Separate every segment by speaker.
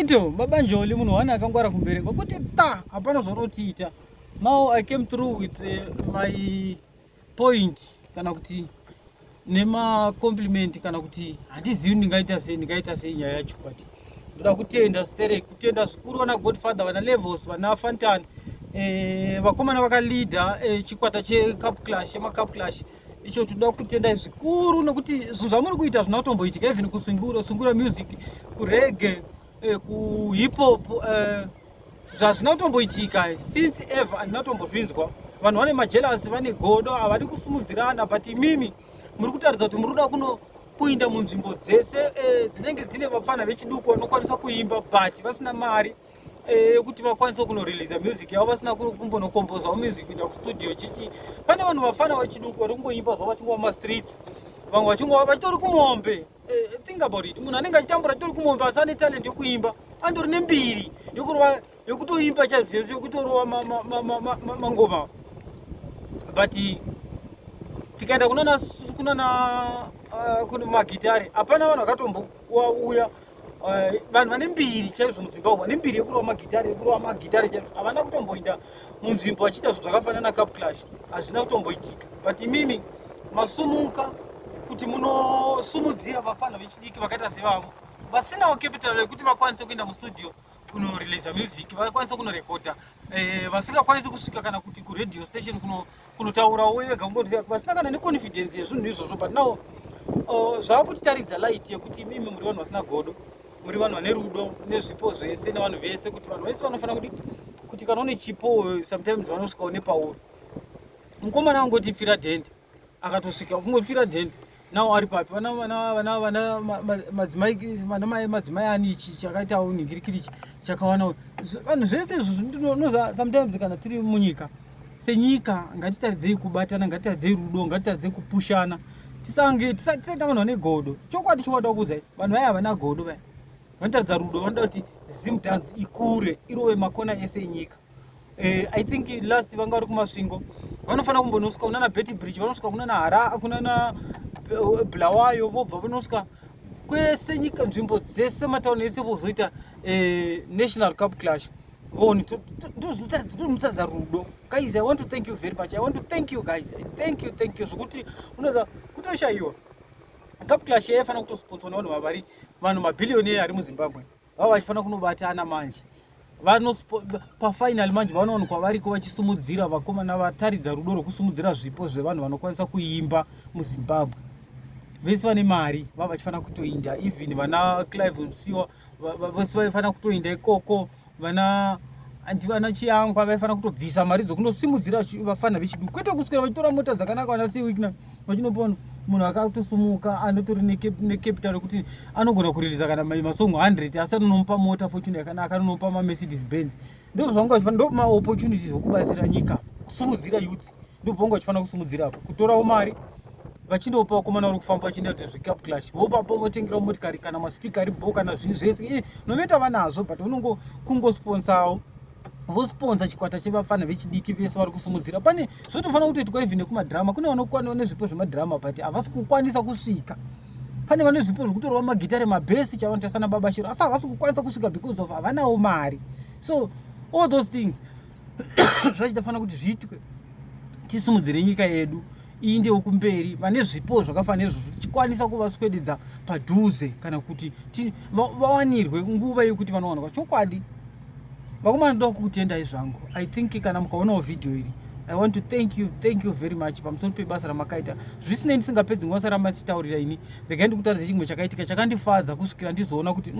Speaker 1: Ito baba Njoli munhu wani akangwara kumberengwa kuti ta hapana zvaunotiita. Now I came through with my point kana kuti nemacompliment kana kuti handizivi ndingaita sei, ndingaita sei nyaya yacho, but ndoda kutenda sterek, kutenda zvikuru vana Godfather, vana Levels, vana Fantan, vakomana vakaleader chikwata cheCup Clash, chemaCup Clash icho. Tinoda kutenda zvikuru nekuti zvinhu zvamuri kuita zvina kutomboitika even kusungura sungura music, kureggae, kuhip hop, zvazvina kutomboitika since ever. Handina kutombozvinzwa. Vanhu vane majealous, vane godo, havadi kusumudzirana, but imimi muri kutaridza kuti muri kuda kuno kuinda munzvimbo dzese dzinenge dzine vapfana vechiduku vanokwanisa kuimba but vasina mari yekuti vakwanise kunoreleasa music yavo, vasina kumbonokombozawo music, kuenda kustudio chichi. Pane vanhu vafana vechiduku vari kungoimba zvavo vachingova mumastreets, vamwe vachingova vachitori kumombe. Think about it, munhu anenge achitambura achitori kumombe asi ane talent yekuimba, andori nembiri yokurova, yekutoimba chaizvo, yekutorova mangoma. But tikaenda kunana magitare, hapana vanhu vakatombouya, vanhu vane mbiri chaizvo muZimbabwe, vane mbiri yekurova magitare, yekurova magitare chaizvo, havana kutomboinda munzvimbo vachiita zvinhu zvakafanana Cup Clash. Hazvina kutomboitika, but imimi masumuka kuti munosumudzira vafana vechidiki vakaita sevavo vasinawo capital yekuti vakwanise kuenda mustudio kunoreleasa music, vakwanise kunorekodha, vasingakwanisi kusvika kana kuti kuradio station kunotaurawo vega, vasina kana neconfidence yezvinhu izvozvo. But now zvakutitaridza light yekuti imimi muri vanhu vasina godo, muri vanhu vane rudo nezvipo zvese nevanhu vese, kuti vanhu vese vanofanira kuti kana une chipo, sometimes vanosvikawo nepauri. Mukomana angoti pfira dhende, akatosvika kungopfira dhende. Nawo ari papi? Vana madzimai, vana mai, madzimai ani, ichi chakaitawo nhingirikiri ichi chakawana vanhu zvese izvo. Noza sometimes kana tiri munyika, senyika, ngatitaridzei kubatana, ngatitaridzei rudo, ngatitaridzei kupushana, tisange tisaita vanhu vane godo. Chokwadi, chokwadi wakuudzai, vanhu vaya havana godo, vaya vanotaridza rudo, vanoda kuti Zimdance ikure, irove makona ese enyika. I think last vanga vari kuMasvingo, vanofanira kumbonosvika kunana Beitbridge, vanosvika kunana Hara, kunana Bulawayo, vobva vanosvika kwese nyika, nzvimbo dzese, matauni ese, vozoita national Cup Clash. Voni ndozvinotaridza rudo. Guys, I want to thank you very much. I want to thank you guys. Thank you, thank you zvokuti unoza kutoshayiwa. Cup Clash yaifanira kutosponsorwa nevanhu vavari vanhu mabhiliyoni ari muZimbabwe, vava vachifanira kunobatana manje pafinal manje, vanowanikwa variko vachisumudzira vakomana, vataridza rudo rwokusumudzira zvipo zvevanhu vanokwanisa kuimba muZimbabwe. Vese vane mari vava vachifanira kutoinda, even vana Clive Musiwa vose vaifanira kutoinda ikoko, vana vana Chiyangwa vaifanira kutobvisa mari dzokundosimudzira vafana vechiduku, kwete kuswera vachitora mota dzakanaka, vana Sir Wicknell vachinopa munhu akatosumuka anotori necapital yekuti anogona kureleasa kana masong 100, asi anonomupa mota Fortuner yakanaka, anonomupa maMercedes Benz. Ndo zvanga vachifanira, ndo maopportunities okubatsira nyika, kusumudzira youth. Ndo pavanga vachifanira kusumudzira apo, kutorawo mari vachindopa vakomana vari kufamba vachienda kuti zveCup Clash, vopapo votengerawo motikari kana maspeaker ari bo kana zvinhu zvese nometa vanazvo, but unongo kungosponsawo, vosponsa chikwata chevafana vechidiki vese vari kusumudzira. Pane zvotofanira kutoitwa even nekumadhirama. Kune vanokwana nezvipo zvemadhirama but havasi kukwanisa kusvika. Pane vane zvipo zvekutorwa magitare, mabhesi, chavanoita sana Baba Shero, asi havasi kukwanisa kusvika because of havanawo mari. So all those things zvachitofanira kuti zviitwe, tisumudzire nyika yedu iindewo kumberi. Vane zvipo zvakafanira izvozvo tichikwanisa kuvaswededza padhuze kana kuti vawanirwe nguva yekuti vanowanikwa. Chokwadi, vakomana, ndoda kukutendai zvangu. I think kana mukaonawo vhidhiyo iri, I want to thank you, thank you very much pamusoro pebasa ramakaita. Zvisinei, ndisingapedzi nguva saramba ndichitaurira ini, regai ndikutaridze chimwe chakaitika chakandifadza kusvikira ndizoona kuti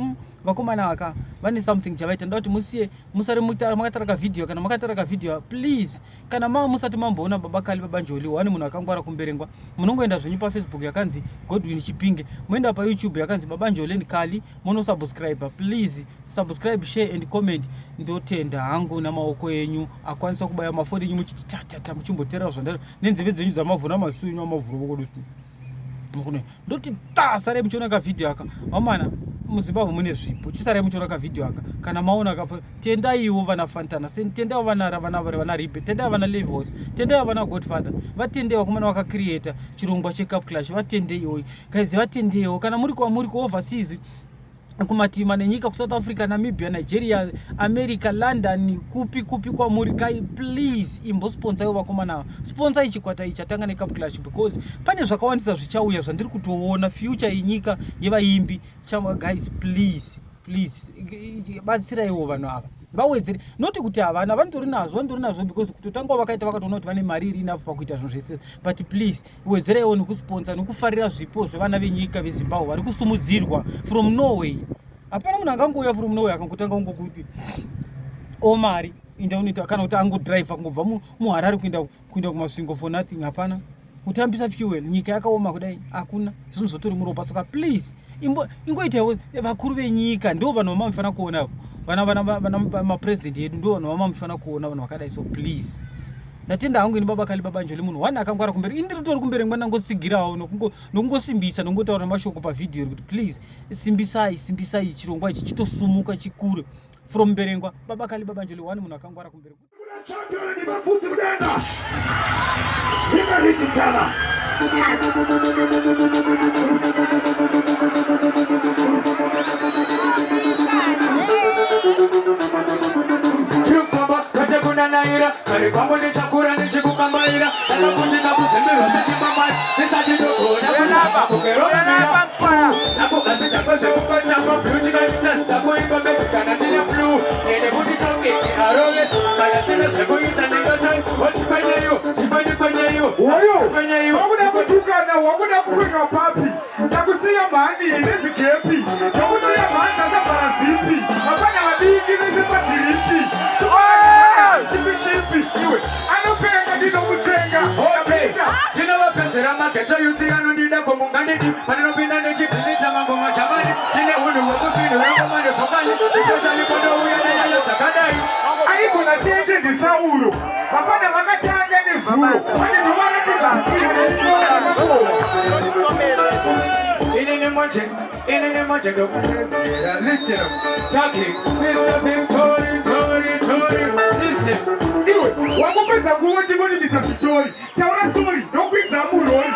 Speaker 1: vakomana aka vane something chavaita. Ndoda kuti musiye musare makatara kavhidhiyo. Kana makatara kavhidhiyo, please, kana mava musati mamboona Baba Kali, Baba Njoli, wane munhu akangwara kumberengwa, munongoenda zvenyu paFacebook yakanzi Godwin Chipinge, moenda paYouTube yakanzi Baba Njoli and Kali, monosubscribe. Please subscribe, share and comment. Ndotenda hangu namaoko enyu akwanisa kubaya mafoni enyu muchiti tatata, muchimboteerera zvandaro nenzeve dzenyu dzamavhura, masu enyu amavhura vokodusu. Ndoti ta sarai muchiona kavhidhiyo aka. Vamana, muZimbabwe mune zvipo, chisarai muchiona kavhidhiyo aka. Kana maona ka, tendaiwo vana Fantana, tendaiwo vana Ribe, tendaiwo vana Levels, tendaiwo vana Godfather, vatendei vakomana vakacreata chirongwa cheCup Clash. Vatendeiwo guys, vatendeiwo kana muri kwamuri kuoverseas. Kumativi nenyika, kuSouth Africa, Namibia, Nigeria, America, London, kupi kupi kwamuri kai, please imbosponsaiwo vakomana ava. Sponsai chikwata ichi chatanga neCup Clash, because pane zvakawandisa zvichauya zvandiri kutoona, future yenyika yevaimbi. Guys, please, please, batsiraiwo vanhu ava vawedzere. Noti kuti havana, vanotori nazvo, vanotori nazvo, because kutotangawo vakaita, vakatoona kuti vane mari iri enough pakuita zvinhu zvese. But please wedzeraiwo nekusponsa nekufarira zvipo zvevana venyika veZimbabwe vari kusumudzirwa from nowhere. Hapana munhu angangouya from nowhere akangotanga kungokuti o mari inda unoita, kana kuti angodhiraivha kungobva muHarare kuenda kuMasvingo for nothing. Hapana kutambisa fuel, nyika yakaoma kudai, hakuna zvinhu zvotori muropa. Saka please, ingoitaiwo vakuru venyika, ndo vanhu vamamufanira kuona, vana mapurezidendi edu, ndo vanhu vamamufanira kuona, vanhu vakadai. So please, ndatenda hangu ini. Baba Kali, Baba Njoli, munhu one akangwara kumberi. Ini ndiri tori kumberi, ngwa ndangotsigirawo nokungosimbisa, nongotaura nemashoko pavhidhiyo kuti please simbisai, simbisai chirongwa ichi chitosumuka chikure. From Mberengwa, Baba Kali, Baba Njoli, one munhu akangwara kumberi.
Speaker 2: Champion ni mafuti mudenda. Nimeriti tena.
Speaker 3: Tirikufamba kwete kunanaira, kare kwangu ndichakura ndichikukambaira, ndakakuti ndakuzvimbirwa sechipambani, ndisati ndogona kukeromira dzako gadzi dzako zvekungotamba blue chikaita zako imba baby kana tine flu ende kuti tongeki arove kana sina zvekuita ndingatai otikwenyeiwo tikwenyeiwo.
Speaker 2: Woyo,
Speaker 3: Tikwenyeiwo.
Speaker 2: wakuda kutukana, wakuda kukwenya papi. Takusiya mhani nezigepi. Takusiya mhani dzasabhara zipi. Vapana vadiki vese padhiripi. Chipi chipi iwe. Anopenga ndinomutsenga.
Speaker 3: Okay, tinovapedzera maghetto youth anondida komungandidi pandinopinda nechidhinita mangoma chamani tine hunhu hwekufini hwengoma nevhokani, especially podouya nenyaya dzakadai.
Speaker 2: Aigona cheche ndiSauro. Vapana vakatanga nezuro. Pane ndovaratidza kupira.
Speaker 3: Inini manje, inini manje ndokupedzera. Listen, talking Mr. Victory, Tory, Tory, listen.
Speaker 2: Iwe wakupedza nguva chingoni Mr. Victory. Taura story ndokuidza murori.